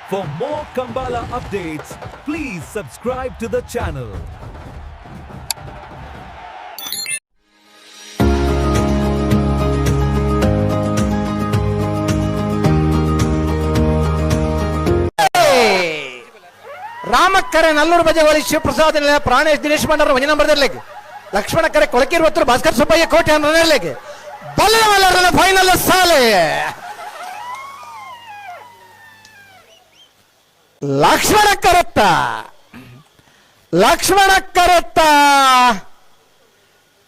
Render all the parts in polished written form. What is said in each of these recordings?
For more Kambala updates, please subscribe to the channel. Ramakkare Nallur Bajavali Shivaprasad ನಿಲಯ ಪ್ರಾಣೇಶ್ ದಿನೇಶ್ ಭಂಡಾರ ಒಂಜಿ number ದರ್ಲೆಗ್ ಲಕ್ಷ್ಮಣಕರೆ ಕೊಳಕಿರುವತ್ತರು Bhaskar Subbaiah ಕೋಟೆ ನೆರ್ಲೆಗ್ ಬಲ್ಲ ಫೈನಲ್ ಸಾಲೆ. ಲಕ್ಷ್ಮಣ ಕರತ್ತ, ಲಕ್ಷ್ಮಣ ಕರತ್ತ.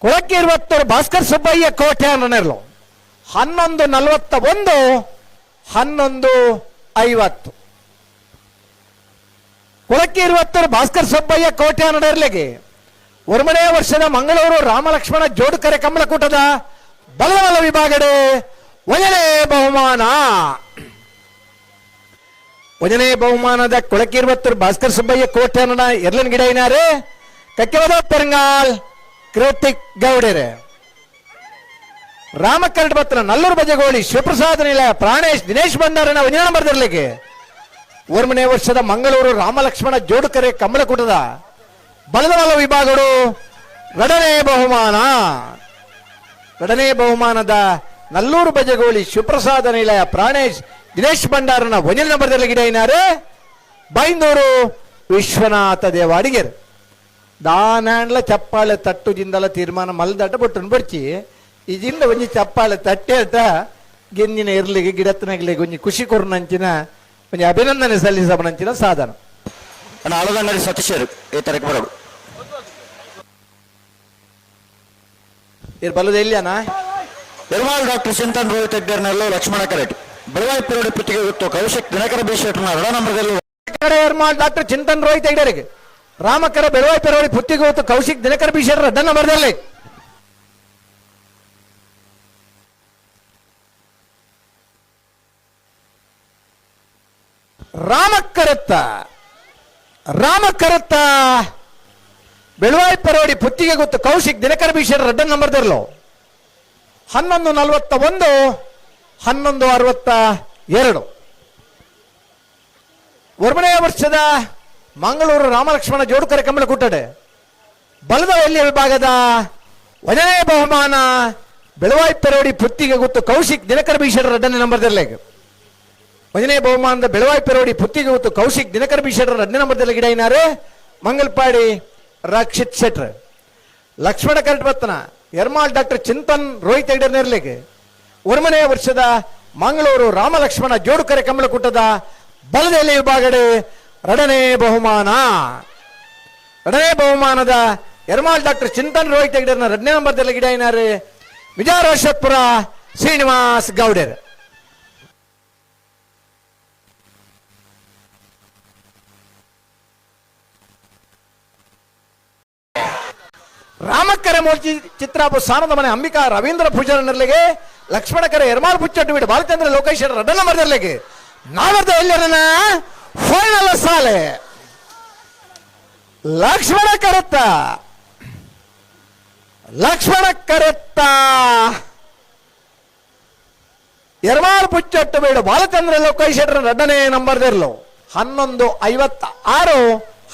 ಕೊಳಕಿರುವತ್ತರು ಭಾಸ್ಕರ್ ಸುಬ್ಬಯ್ಯ ಕೋಟೆ ನೆರ್ಲು. 11:41, 11:50. ಕೊಳಕಿರುವತ್ತರು ಭಾಸ್ಕರ್ ಸುಬ್ಬಯ್ಯ ಕೋಟೆ ನಡೆಯಲಿಗೆ ಒರ್ಮನೆಯ ವರ್ಷದ ಮಂಗಳೂರು ರಾಮಲಕ್ಷ್ಮಣ ಜೋಡುಕರೆ ಕಮಲಕೂಟದ ಬಲಬಲ ವಿಭಾಗಡೆ ಒಂದನೇ ಬಹುಮಾನ. ಒಂದನೇ ಬಹುಮಾನದ ಕೊಳಕಿರುವತ್ತರು ಭಾಸ್ಕರ್ ಸುಬ್ಬಯ್ಯ ಕೋಟೆ ಎರ್ಲನ್ ಗಿಡ ಏನಾರೆ ಕಕ್ಕೆವದ ಪೆರಂಗಾಲ್ ಕೃತಿಕ್ ಗೌಡರೆ. ರಾಮಕರಡ್ ಬತ್ರ ನಲ್ಲೂರು ಬಜಗೋಳಿ ಶಿವಪ್ರಸಾದ ನಿಲಯ ಪ್ರಾಣೇಶ್ ದಿನೇಶ್ ಭಂಡಾರನ ಒಂದನೇ ನಂಬರ್ ದರ್ಲಿಗೆ ಒರ್ಮನೆ ವರ್ಷದ ಮಂಗಳೂರು ರಾಮಲಕ್ಷ್ಮಣ ಜೋಡುಕರೆ ಕಮಲಕೂಟದ ಬಲದಬಲ ವಿಭಾಗಗಳು ಎರಡನೇ ಬಹುಮಾನ. ಎರಡನೇ ಬಹುಮಾನದ ನಲ್ಲೂರು ಬಜಗೋಳಿ ಶಿವಪ್ರಸಾದ ನಿಲಯ ಪ್ರಾಣೇಶ್ ದಿನೇಶ್ ಭಂಡಾರನ ಒಂದನೇ ನಂಬರ್ದಲ್ಲಿ ಗಿಡ ಏನಾರೆ ಬೈಂದೂರು ವಿಶ್ವನಾಥ ದೇವಾಡಿಗೆರ್. ದಾನಾಂಡ್ಲ ಚಪ್ಪಾಳೆ ತಟ್ಟು ಜಿಂದಲ ತೀರ್ಮಾನ ಮಲ್ದಟ ಬೊಟ್ಟನ್ ಬಡ್ಚಿ. ಈ ಜಿಂದ ಒಂಜಿ ಚಪ್ಪಾಳೆ ತಟ್ಟೆ ಗೆಂಜಿನ ಇರ್ಲಿಗೆ ಗಿಡತ್ತನಗ್ಲಿಗೆ ಒಂಜಿ ಖುಷಿ ಕೊರ್ನಂಚಿನ ಒಂಜಿ ಅಭಿನಂದನೆ ಸಲ್ಲಿಸಬನಂಚಿನ ಸಾಧನ. ಅಣ್ಣ, ಆಳುಗಂಗಡಿ ಸತೀಶರು ಈ ತರಕ್ಕೆ ಬರೋದು. ಇರ್ ಬಲ್ಲದ ಎಲ್ಲಿಯಾನ? ಪೆರುಮಾಳ್ ಡಾಕ್ಟರ್ ಚಿಂತನ್ ರೋಹಿತ್ ಹೆಗ್ಡೇರ್ನಲ್ಲೂ ಲಕ್ಷ್ಮಣ ಕರೆಟ್ ಬೆಳವಾಯಿ ಪಿರೋಡಿ ಪುತ್ತಿಗೆ ಗೊತ್ತು ಕೌಶಿಕ್ ದಿನಕರ ಬಿ ಶೆಟ್ಟರ್ನ ಎರಡ ನಂಬರ್ದಲ್ಲಿ. ಕಡೆ ಎರ್ಮಾಳ್ ಡಾಕ್ಟರ್ ಚಿಂತನ್ ರೋಹಿತ್ ಹೆಗ್ಡೇರಿಗೆ ರಾಮಕರ ಬೆಳವಾಯಿ ಪೆರೋಡಿ ಪುತ್ತಿಗೆ ಹೊತ್ತು ಕೌಶಿಕ್ ದಿನಕರ ಬಿ ಶೆಟ್ಟರ್ ಅಡ್ಡನ್ನ ಬರ್ದಲ್ಲಿ. ರಾಮಕರತ್ತ, ರಾಮಕರತ್ತ. ಬೆಳವಾಯಿ ಪರೋಡಿ ಪುತ್ತಿಗೆ ಗೊತ್ತು ಕೌಶಿಕ್ ದಿನಕರ ಬಿ ಶೆಟ್ಟರ್ ಅಡ್ಡನ್ ನಂಬರ್ ದರ್ಲು. 11:41, 11:62. ಒರ್ಮನೆಯ ವರ್ಷದ ಮಂಗಳೂರು ರಾಮಲಕ್ಷ್ಮಣ ಜೋಡುಕರೆ ಕಮಲಕೂಟಡೆ ಬಲದ ಎಲ್ಲಿ ವಿಭಾಗದ ಒಂದನೇ ಬಹುಮಾನ ಬೆಳವಾಯಿ ಪೆರೋಡಿ ಪುತ್ತಿಗೆ ಗೊತ್ತು ಕೌಶಿಕ್ ದಿನಕರ ಬಿ ಶೆಟ್ಟರ್ ಎರಡನೇ ನಂಬರ್ ದರ್ಲೆಗ್. ಒಂದನೇ ಬಹುಮಾನದ ಬೆಳವಾಯಿ ಪೆರೋಡಿ ಪುತ್ತಿಗೆ ಗೊತ್ತು ಕೌಶಿಕ್ ದಿನಕರ ಬಿ ಶೆಟ್ಟರ್ ಎರಡನೇ ನಂಬರ್ದಲ್ಲಿ ಗಿಡ ಏನಾರೆ ಮಂಗಲ್ಪಾಡಿ ರಕ್ಷಿತ್ ಶೆಟ್ರ್. ಲಕ್ಷ್ಮಣ ಕರಟ್ಬತ್ತನ ಎರ್ಮಾಳ್ ಡಾಕ್ಟರ್ ಚಿಂತನ್ ರೋಹಿತ್ ಹೆಗ್ಡೆ ನೆರ್ಲಿಗೆ ಒರ್ಮನೆಯ ವರ್ಷದ ಮಂಗಳೂರು ರಾಮಲಕ್ಷ್ಮಣ ಜೋಡುಕರೆ ಕಮಲಕೂಟದ ಬಲದೆಲೆ ವಿಭಾಗಡೆ ಎರಡನೇ ಬಹುಮಾನ. ಎರಡನೇ ಬಹುಮಾನದ ಎರ್ಮಾಳ್ ಡಾಕ್ಟರ್ ಚಿಂತನ್ ರೋಹಿತ್ ಹೆಗ್ಡೆರ್ನ ಎರಡನೇ ನಂಬರ್ದಲ್ಲಿ ಗಿಡ ಏನಾರೆ ವಿಜಯರಾಶಪುರ ಶ್ರೀನಿವಾಸ್ ಗೌಡರ್. ರಾಮಕರೆ ಮೋರ್ಚಿ ಚಿತ್ರಾಪು ಸಾನದ ಮನೆ ಅಂಬಿಕಾ ರವೀಂದ್ರ ಪೂಜಾರನರ್ಲಿಗೆ ಲಕ್ಷ್ಮಣಕರೆ ಎರ್ಮಾಲ್ ಪುಚ್ಚಟ್ಟು ಬಿಡು ಬಾಲಚಂದ್ರ ಲೋಕೇಶ್ವರ ರಡ್ಡನ ಮರದರ್ಲಿಗೆ ನಾವರ್ದ ಎಲ್ಲರನ್ನ ಫೈನಲ್ ಸಾಲೆ. ಲಕ್ಷ್ಮಣ ಕರತ್ತ, ಲಕ್ಷ್ಮಣ ಕರತ್ತ. ಎರ್ಮಾಲ್ ಪುಚ್ಚಟ್ಟು ಬೇಡು ಬಾಲಚಂದ್ರ ಲೋಕೇಶ್ವರ ರಡ್ಡನೇ ನಂಬರ್ ದರ್ಲು. 11:56,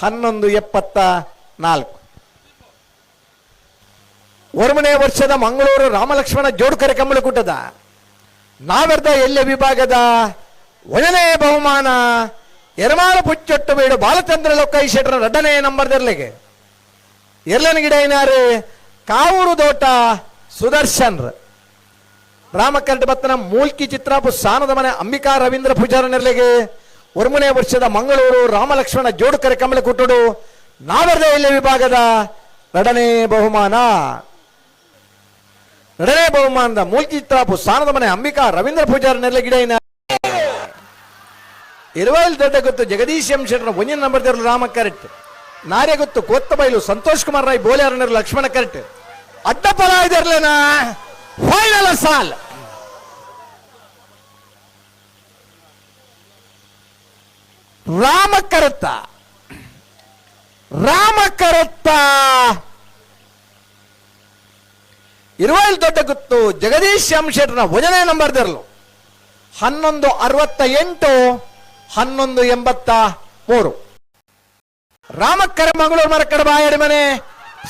11:74. ಒರ್ಮನೆ ವರ್ಷದ ಮಂಗಳೂರು ರಾಮಲಕ್ಷ್ಮಣ ಜೋಡುಕರೆ ಕಮಲಕೂಟದ ನಾವೆರ್ದ ಎಲ್ಯ ವಿಭಾಗದ ಒಂದನೇ ಬಹುಮಾನ ಎರ್ಮಾಳು ಪುಚ್ಚೊಟ್ಟು ಬೇಡು ಬಾಲಚಂದ್ರ ಲೋಕೈ ಶೆಟ್ಟರ ಎರಡನೇ ನಂಬರ್ ದರ್ಲಿಗೆ ಎರ್ಲನ ಗಿಡ ಏನಾರು ಕಾವೂರು ದೋಟ ಸುದರ್ಶನ್. ರಾಮಕರಟ ಬತ್ತನ ಮೂಲ್ಕಿ ಚಿತ್ರಾಪು ಸಾನದ ಮನೆ ಅಂಬಿಕಾ ರವೀಂದ್ರ ಪೂಜಾರನೆರ್ಲಿಗೆ ಒರ್ಮನೆ ವರ್ಷದ ಮಂಗಳೂರು ರಾಮಲಕ್ಷ್ಮಣ ಜೋಡುಕರೆ ಕಮಲಕೂಟಡು ನಾವೆರ್ದ ಎಲ್ಯ ವಿಭಾಗದ ಎರಡನೇ ಬಹುಮಾನ. ಎರಡನೇ ಬಹುಮಾನದ ಮೂಲ್ಕಿ ಚಿತ್ರಾಪು ಸಾನದ ಮನೆ ಅಂಬಿಕಾ ರವೀಂದ್ರ ಪೂಜಾರ ನೆರಳೆ ಗಿಡ ಇರುವೈಲ್ ದೊಡ್ಡ ಗೊತ್ತು ಜಗದೀಶ್ ಎಂ ಶೆಟ್ಟರ್ ಒಂದಿನ ನಂಬರ್ ದೇವರು ರಾಮ ಕರೆಕ್ಟ್. ನಾರ್ಯ ಗೊತ್ತು ಕೊತ್ತಬೈಲು ಸಂತೋಷ್ ಕುಮಾರ್ ರಾಯ್ ಬೋಲ್ಯಾರನರು ಲಕ್ಷ್ಮಣ ಕರೆಕ್ಟ್. ಅಡ್ಡಪಲ ಇದರ್ಲೇನ ಫೈನಲ್ ಸಾಲ್. ರಾಮ ಕರತ್ತ, ರಾಮ ಕರತ್ತ. ಇರುವೈಲ್ ದೊಡ್ಡ ಗುತ್ತು ಜಗದೀಶ್ ಎಂ ಶೆಟ್ಟರ್ನ ಒಂದನೇ ನಂಬರ್ ದರ್ಲು. 11:68, 11.83. ರಾಮಕ್ಕರೆ ಮಂಗಳೂರು ಮರಕಡ ಬಾಯಡಿ ಮನೆ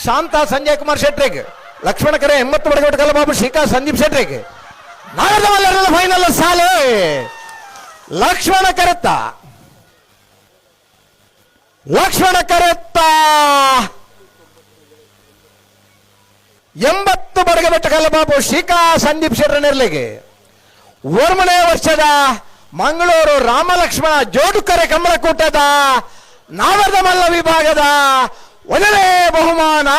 ಶಾಂತ ಸಂಜಯ್ ಕುಮಾರ್ ಶೆಟ್ರಿಗೆ. ಲಕ್ಷ್ಮಣ ಕರೆ 80 ಬಡಗಟ್ಟು ಕಲ್ಲಬಾಬು ಶ್ರೀಕಾ ಸಂದೀಪ್ ಶೆಟ್ರಿಗೆ. ನಾಗರದ ಮಲ್ಲರ ಫೈನಲ್ ಸಾಲೆ. ಲಕ್ಷ್ಮಣ ಕರೆತ್ತ, ಲಕ್ಷ್ಮಣ ಕರೆತ್ತ 80 ಬಡಗಬೆಟ್ಟ ಕಲ್ಲಬಾಬು ಶ್ರೀಕಾ ಸಂದೀಪ್ ಶೆಟ್ಟರ್ ನೆರಳಿಗೆ. 1ನೇ ವರ್ಷದ ಮಂಗಳೂರು ರಾಮಲಕ್ಷ್ಮಣ ಜೋಡುಕರೆ ಕಂಬಳಕೂಟದ ನಾವರ್ದ ಮಲ್ಲ ವಿಭಾಗದ 1ನೇ ಬಹುಮಾನ.